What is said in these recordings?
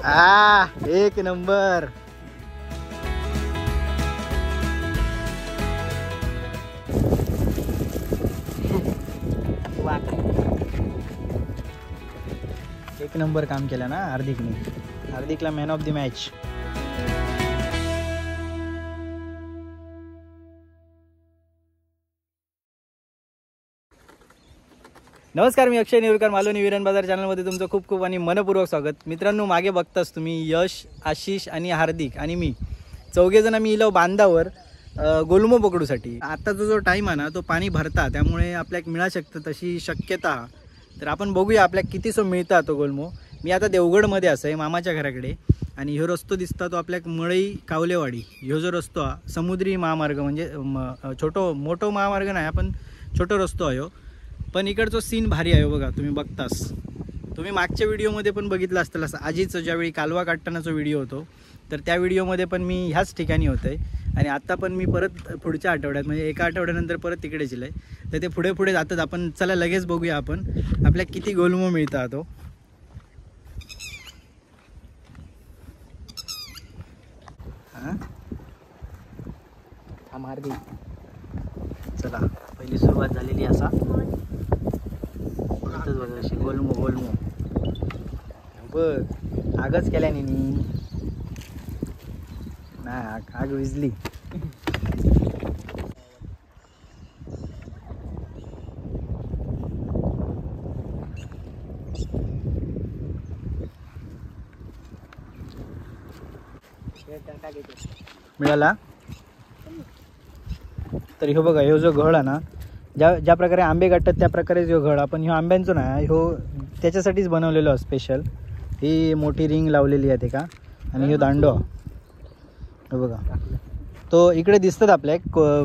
आ एक नंबर. एक नंबर काम केलं ना हार्दिकने. हार्दिकला मॅन ऑफ the match. नमस्कार, मी अक्षय नेरुरकर, मालवणी विरण बाजार चॅनलमध्ये तुमचं खूप खूप आणि मनपूर्वक स्वागत. मित्रांनो, मागे बघताच तुम्ही यश, आशिष आणि हार्दिक आणि मी चौघेजण आम्ही इलो बांधावर गोलमो पकडूसाठी. आत्ताचा जो टाईम आहे ना तो पाणी भरता, त्यामुळे आपल्याला मिळू शकतं तशी शक्यता. तर आपण बघूया आपल्या कितीसो मिळता तो गोलमो. मी आता देवगडमध्ये असं मामाच्या घराकडे आणि ह्यो रस्तो दिसता तो आपल्या मळई कावलेवाडी. ह्यो जो रस्तो हा समुद्री महामार्ग, म्हणजे छोटो मोठो महामार्ग नाही, आपण छोटो रस्तो आहे. पण इकडचो सीन भारी आहे बघा, तुम्ही बघतास. तुम्ही मागच्या व्हिडिओमध्ये पण बघितलं असतं असं आजीचं ज्यावेळी कालवा काढतानाचा व्हिडिओ होतो, तर त्या व्हिडिओमध्ये पण मी ह्याच ठिकाणी होते. आणि आत्ता पण मी परत पुढच्या आठवड्यात, म्हणजे एका आठवड्यानंतर परत तिकडे गेलं आहे. तर ते पुढे पुढे जातात. आपण चला लगेच बघूया आपण आपल्या किती गोलमो मिळतात तो. हां हार्दिक, चला पहिली सुरुवात झालेली असा. बघा अशी गोलमो गोलमो बघ, आगच केल्याने नाही, आग आग विजली. मिळाला तर ह्यो बघा, ह्यो जो घळ आहे ना, ज्या ज्या प्रकारे आंबे काढतात त्या प्रकारेच ह्यो घळ. आपण ह्यो आंब्यांचो ना, ह्यो त्याच्यासाठीच बनवलेलो स्पेशल. ही मोठी रिंग लावलेली आहे ते का, आणि ह्यो दांडो हे बघा, तो इकडे दिसतात आपल्या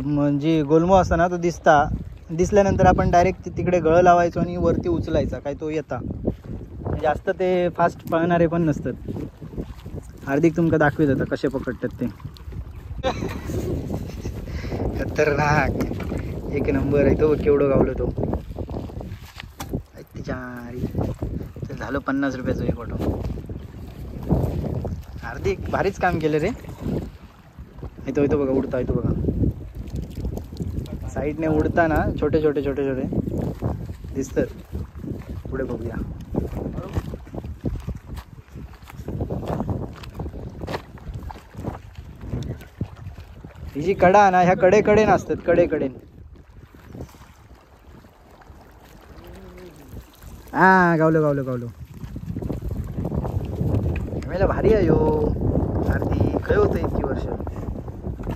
म्हणजे गोलमो असता ना तो दिसता. दिसल्यानंतर आपण डायरेक्ट तिकडे गळ लावायचो आणि वरती उचलायचा, काय तो येता. जास्त ते फास्ट पळणारे पण नसतात. हार्दिक तुमका दाखवित होता कसे पकडतात ते. खतरनाक, एक नंबर आहे तो. केवढं गावलो तो तर झालं 50 रुपयाचं एक ऑटो. हार्दिक भारीच काम केलं रे. इथं इथं बघा उडता, इथं बघा साईडने उडताना छोटे छोटे छोटे छोटे दिसतात. पुढे बघूया. ही जी कडा ना, ह्या कडेकडे नसतात, कडेकडे. हा गावलो गावलो गावलो. मेला भारी आहे यो हार्दिक. खय होतं इतकी वर्ष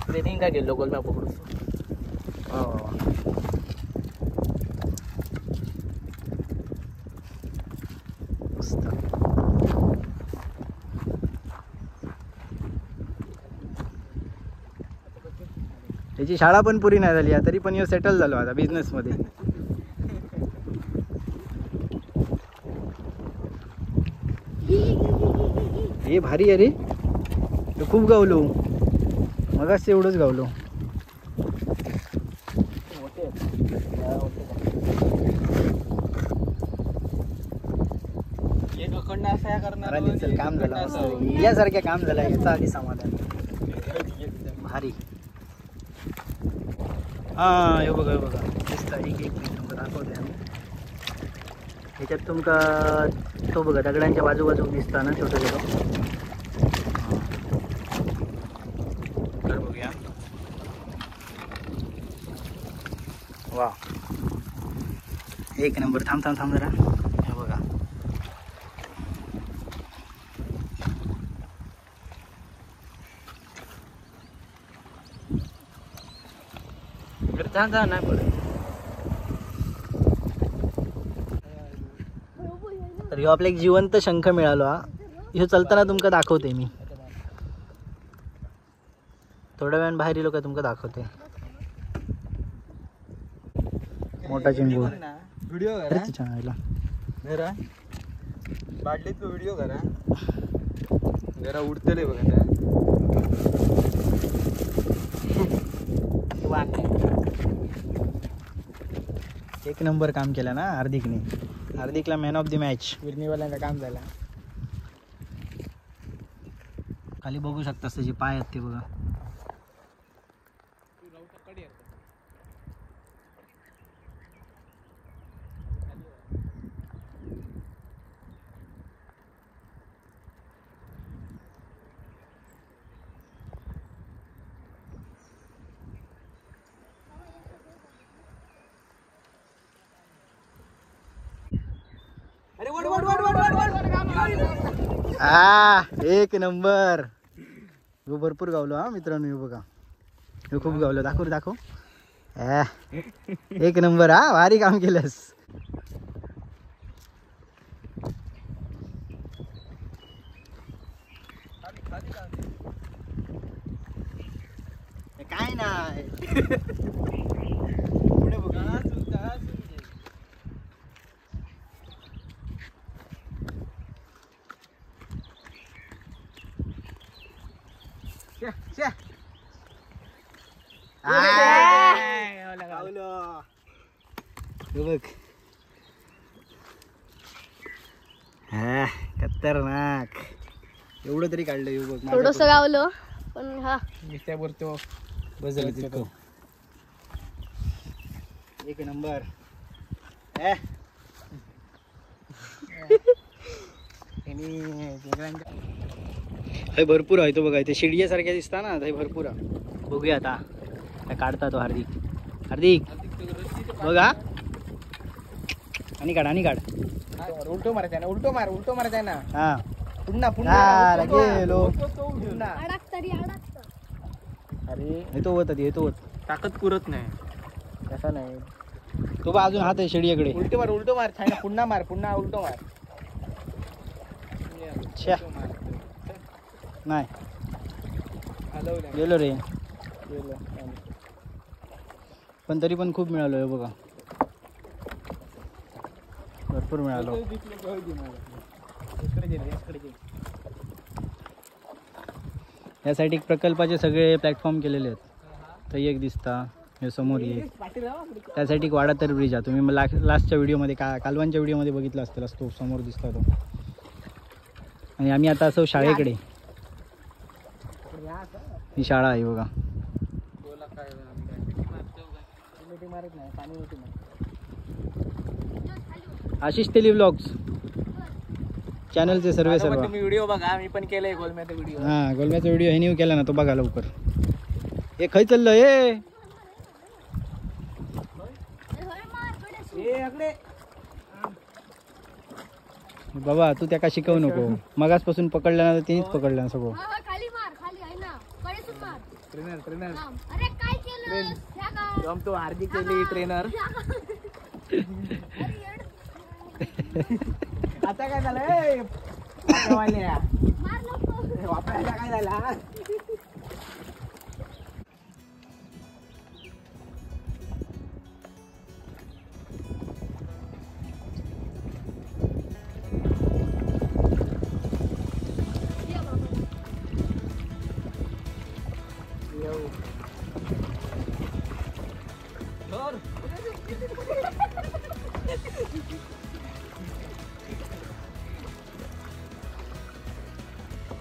ट्रेनिंग काय गेलो गोलम्या पकडू. मस्त. त्याची शाळा पण पुरी नाही झाली तरी पण ह्यो सेटल झालो आता बिझनेस मध्ये. हे भारी आहे रे, खूप गावलो मगाच, एवढंच गावलो. काम झालं यासारख्या, काम झालं याचा आधी समाधान. भारी. हा हे बघा, हे बघा दिसता. एक एक मिनिट तुमका दाखवते आम्ही. ह्याच्यात तुमका तो बघा दगडांच्या बाजूबाजू दिसता ना छोटं छोटं. तर बघूया. वा एक नंबर. थांब थांब थांब जरा. हे बघा नाही पडत. तर ह्यो आपला एक जिवंत शंख मिळालो. हा ह्यो चलताना तुमका दाखवते मी. थोड्या वेळान बाहेर येलो काय तुमका दाखवते. मोठा चिंबूर व्हिडिओ करा, बाटलीत व्हिडिओ करा जरा, उडतले बघा. एक नंबर काम केलं ना हार्दिकने. हार्दिकला मॅन ऑफ the match. विरणीवाल्यांचं काम झालं. खाली बघू शकता त्याचे पाय आहेत ते बघा. आ एक नंबर. हो भरपूर गावलो हा मित्रांनो. हे बघा हे खूप गावलो. दाखव दाखव. एक नंबर. हा भारी काम केलंस. काय नाही पुढे बघ. बघ हा खतरनाक. एवढं तरी काढलं. बघ थोडस गावलं पण हा बोलतो बस झालं तितकं. एक नंबर. हे भरपूर आहे तो बघा. ते शिडीसारख्या दिसता ना, ते भरपूर आहे. बघूया आता काय काढता तो हार्दिक. हार्दिक बघा आणि काढ आणि काढ. उलटो मारायचा ना, उलटो मार, उलटो मारायचा ना. हा पुन्हा पुन्हा गेलो. अरे हे तो होत, हे तो होत. ताकद पुरत नाही. तसा नाही तो बा अजून हात आहे शेडियाकडे. उलटो मार, उलटो मार. छान पुन्हा मार, पुन्हा उलटो मार. छ्या नाही गेलो रे गेलो. पण तरी पण खूप मिळालो. हे बघा भरपूर मिळालो. यासाठी प्रकल्पाचे सगळे प्लॅटफॉर्म केलेले आहेत. तर एक दिसता हे समोर एक, त्यासाठी एक वाडातर ब्रिज आहे. तुम्ही लास्टच्या व्हिडिओमध्ये का कालवांच्या व्हिडिओमध्ये बघितला असतील तो समोर दिसता तो. आणि आम्ही आता असो शाळेकडे. ही शाळा आहे बघा. आशिष तेली ब्लॉग्स चॅनलचे सर्वे सर्व तुम्ही व्हिडिओ बघा. मी पण केलंय गोलम्याचा व्हिडिओ. हां गोलम्याचा व्हिडिओ ह्यानी केला ना, तो बघा लवकर. हे खय चाललं हे? बाबा तू त्या का शिकवू नको. मगासपासून पकडलं ना, तिनेच पकडलं ना सगळं. ट्रेनर ट्रेनर तो हार्दिक केली ट्रेनर. आता काय झालं वापरायला काय झाला?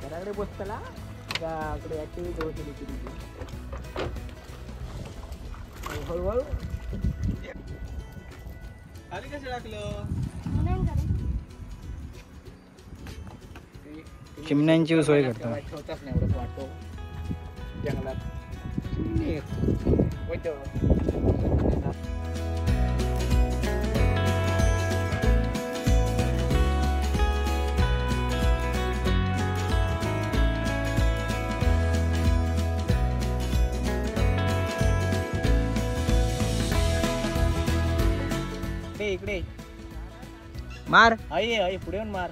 घराकडे पोचताला त्याकडे ऍक्टिव्हिटी होती हळूहळू. खाली कसं टाकलं? चिमण्यांची सोय करतो. ठेवताच नाही एवढं वाटतो जंगलात. इकडे मार आई आई पुढे येऊन मार.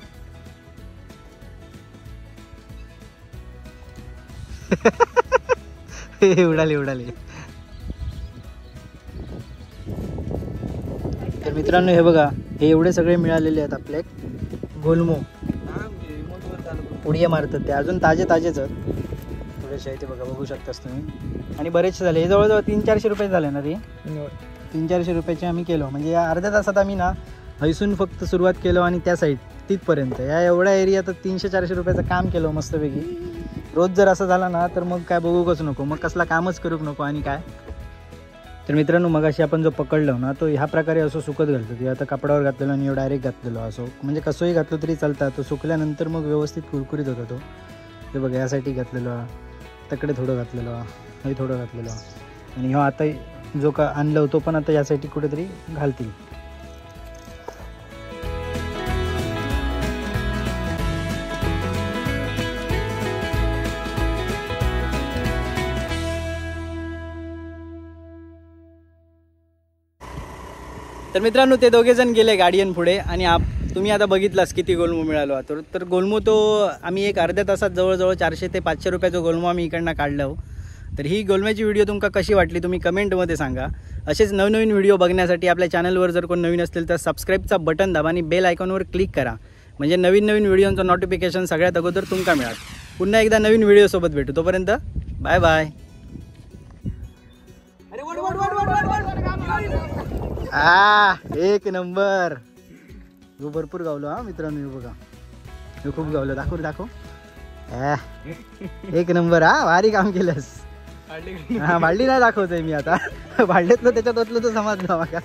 उडाले उडाले. तर मित्रांनो हे बघा, हे एवढे सगळे मिळालेले आहेत आपले गोलमो. उडिया मारतात ते अजून ताजे ताजेच आहेत. थोडेसे आहे ते बघा, बघू शकतास तुम्ही. आणि बरेचसे झाले, हे जवळजवळ 300-400 रुपये झाले ना रे. 300-400 रुपयाचे आम्ही केलो. म्हणजे या अर्ध्या तासात आम्ही ना हैसून फक्त सुरुवात केलो आणि त्या साईड तिथपर्यंत या एवढ्या एरियात 300-400 रुपयाचं काम केलं मस्तपैकी. रोज जर असं झालं ना तर मग काय बघूकच नको, मग कसला कामच करूक नको आणि काय. तर मित्रांनो मगाशी आपण जो पकडलो ना तो ह्या प्रकारे असं सुकत घालतो, की आता कपड्यावर घातलेलो आणि डायरेक्ट घातलेलो असो, म्हणजे कसंही घातलं तरी चालतं. तो सुकल्यानंतर मग व्यवस्थित कुरकुरीत होता तो. हे बघा यासाठी घातलेलो, तकडे थोडं घातलेलो, हे थोडं घातलेलो, आणि ह्यो आता जो का आणलं तो पण आता यासाठी कुठेतरी घालतील. तर मित्रांनो ते दोघे जण गेले गार्डियन पुढे आणि तुम्ही आता बघितलास किती गोलमो मिळालो. तर गोलमो तो आम्ही एक अर्ध्या तासात जवळजवळ 400 ते 500 रुपयाचा गोलमो आम्ही इकडनं काढलो. तर ही गोलम्याची व्हिडिओ तुमका कशी वाटली तुम्ही कमेंटमध्ये सांगा. असेच नवनवीन व्हिडिओ बघण्यासाठी आपल्या चॅनलवर जर कोण नवीन असतील तर सबस्क्राईबचा बटन दाबा आणि बेल आयकॉनवर क्लिक करा, म्हणजे नवीन नवीन व्हिडिओंचं नोटिफिकेशन सगळ्यात अगोदर तुमका मिळेल. पुन्हा एकदा नवीन व्हिडिओसोबत भेटू, तोपर्यंत बाय बाय. आ एक नंबर. ह्यो भरपूर गावलो हा मित्रांनो, ह्यो बघा ह्यो खूप गावलो. दाखव दाखव, एक नंबर. हा भारी काम केलंस. हा भांडली नाही दाखवतोय मी आता, भांडलेतलं त्याच्यात ओतलं तर समजलं माका.